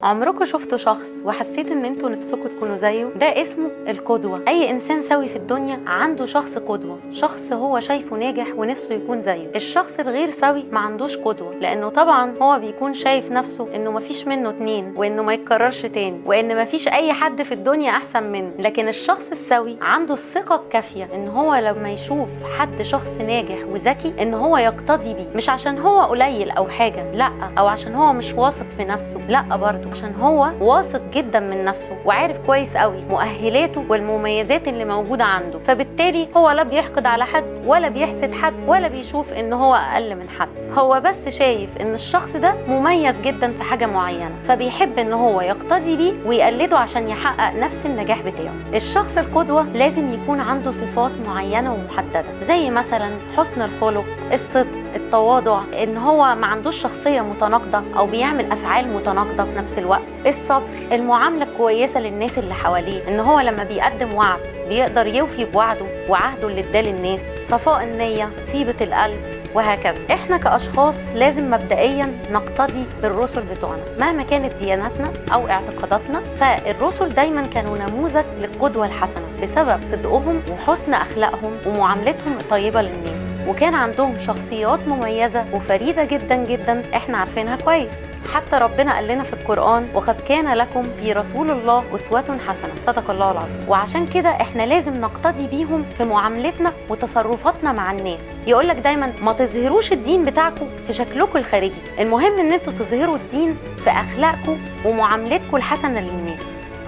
عمركم شفتوا شخص وحسيت ان انتوا نفسكم تكونوا زيه؟ ده اسمه القدوة. اي انسان سوي في الدنيا عنده شخص قدوة، شخص هو شايفه ناجح ونفسه يكون زيه. الشخص الغير سوي ما عندوش قدوة، لانه طبعا هو بيكون شايف نفسه انه ما فيش منه اتنين، وانه ما يتكررش تاني، وان ما فيش اي حد في الدنيا احسن منه. لكن الشخص السوي عنده الثقة الكافية ان هو لما يشوف حد شخص ناجح وذكي ان هو يقتدي بيه، مش عشان هو قليل او حاجة، لا، او عشان هو مش واثق في نفسه، لا، برضه عشان هو واثق جدا من نفسه وعارف كويس قوي مؤهلاته والمميزات اللي موجودة عنده، فبالتالي هو لا بيحقد على حد ولا بيحسد حد ولا بيشوف ان هو اقل من حد، هو بس شايف ان الشخص ده مميز جدا في حاجة معينة، فبيحب ان هو يقتدي بيه ويقلده عشان يحقق نفس النجاح بتاعه. الشخص القدوة لازم يكون عنده صفات معينة ومحددة، زي مثلا حسن الخلق، الصدق، التواضع، ان هو ما عندوش شخصية متناقضة او بيعمل افعال متناقضة في نفس الوقت، الصبر، المعاملة الكويسة للناس اللي حواليه، ان هو لما بيقدم وعد بيقدر يوفي بوعده وعهده اللي اداه للناس، صفاء النية، طيبة القلب، وهكذا. احنا كأشخاص لازم مبدئيا نقتدي بالرسل بتوعنا مهما كانت دياناتنا او اعتقاداتنا، فالرسل دايما كانوا نموذج للقدوة الحسنة بسبب صدقهم وحسن اخلاقهم ومعاملتهم الطيبة للناس، وكان عندهم شخصيات مميزة وفريدة جدا جدا احنا عارفينها كويس. حتى ربنا قال لنا في القرآن: وقد كان لكم في رسول الله أسوة حسنة، صدق الله العظيم. وعشان كده احنا لازم نقتدي بيهم في معاملتنا وتصرفاتنا مع الناس. يقولك دايما ما تظهروش الدين بتاعكم في شكلكم الخارجي، المهم ان انتوا تظهروا الدين في اخلاقكم ومعاملتكم الحسنة للناس.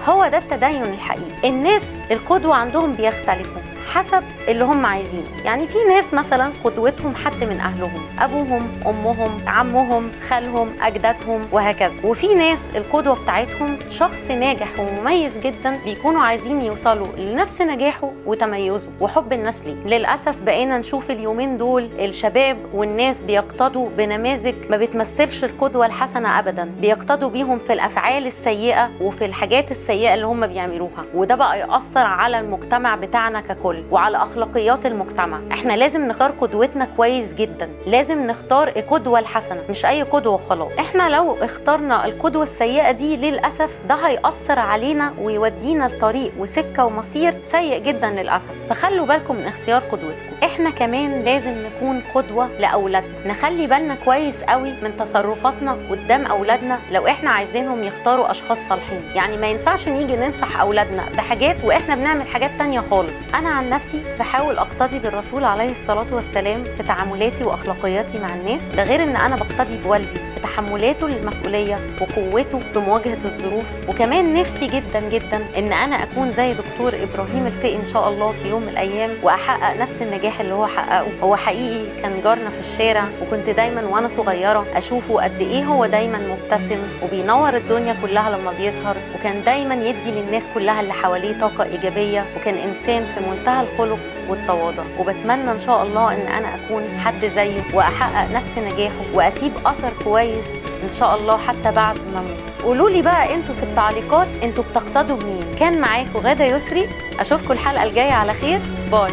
هو ده التدين الحقيقي. الناس القدوة عندهم بيختلفوا حسب اللي هم عايزينه، يعني في ناس مثلا قدوتهم حد من اهلهم، ابوهم، امهم، عمهم، خالهم، اجدادهم، وهكذا. وفي ناس القدوة بتاعتهم شخص ناجح ومميز جدا، بيكونوا عايزين يوصلوا لنفس نجاحه وتميزه وحب الناس ليه. للاسف بقينا نشوف اليومين دول الشباب والناس بيقتدوا بنماذج ما بتمثلش القدوة الحسنة ابدا، بيقتدوا بيهم في الافعال السيئة وفي الحاجات السيئة اللي هم بيعملوها، وده بقى يأثر على المجتمع بتاعنا ككل وعلى اخلاقيات المجتمع. احنا لازم نختار قدوتنا كويس جدا، لازم نختار القدوة الحسنة، مش اي قدوة وخلاص. احنا لو اخترنا القدوة السيئة دي للاسف ده هيأثر علينا ويودينا لطريق وسكه ومصير سيء جدا للاسف، فخلوا بالكم من اختيار قدوتكم. احنا كمان لازم نكون قدوة لاولادنا، نخلي بالنا كويس قوي من تصرفاتنا قدام اولادنا لو احنا عايزينهم يختاروا اشخاص صالحين. يعني ما ينفعش نيجي ننصح اولادنا بحاجات واحنا بنعمل حاجات تانية خالص. انا عن نفسي بحاول اقتدي بالرسول عليه الصلاة والسلام في تعاملاتي واخلاقياتي مع الناس، ده غير ان انا بقتدي بوالدي في تحملاته للمسؤولية وقوته في مواجهة الظروف. وكمان نفسي جدا جدا ان انا اكون زي دكتور ابراهيم الفقي ان شاء الله في يوم من الايام، واحقق نفس النجاح اللي هو حققه. هو حقيقي كان جارنا في الشارع، وكنت دايما وانا صغيرة اشوفه قد ايه هو دايما مبتسم وبينور الدنيا كلها لما بيظهر، وكان دايما يدي للناس كلها اللي حواليه طاقة ايجابية، وكان انسان في منتهى الخلق والتواضع. وبتمنى ان شاء الله ان انا اكون حد زيه واحقق نفس نجاحه واسيب اثر كويس ان شاء الله حتى بعد ما اموت. قولوا لي بقى انتوا في التعليقات انتوا بتقتدوا بمين؟ كان معاكم غادة يسري، اشوفكم الحلقة الجاية على خير. باي.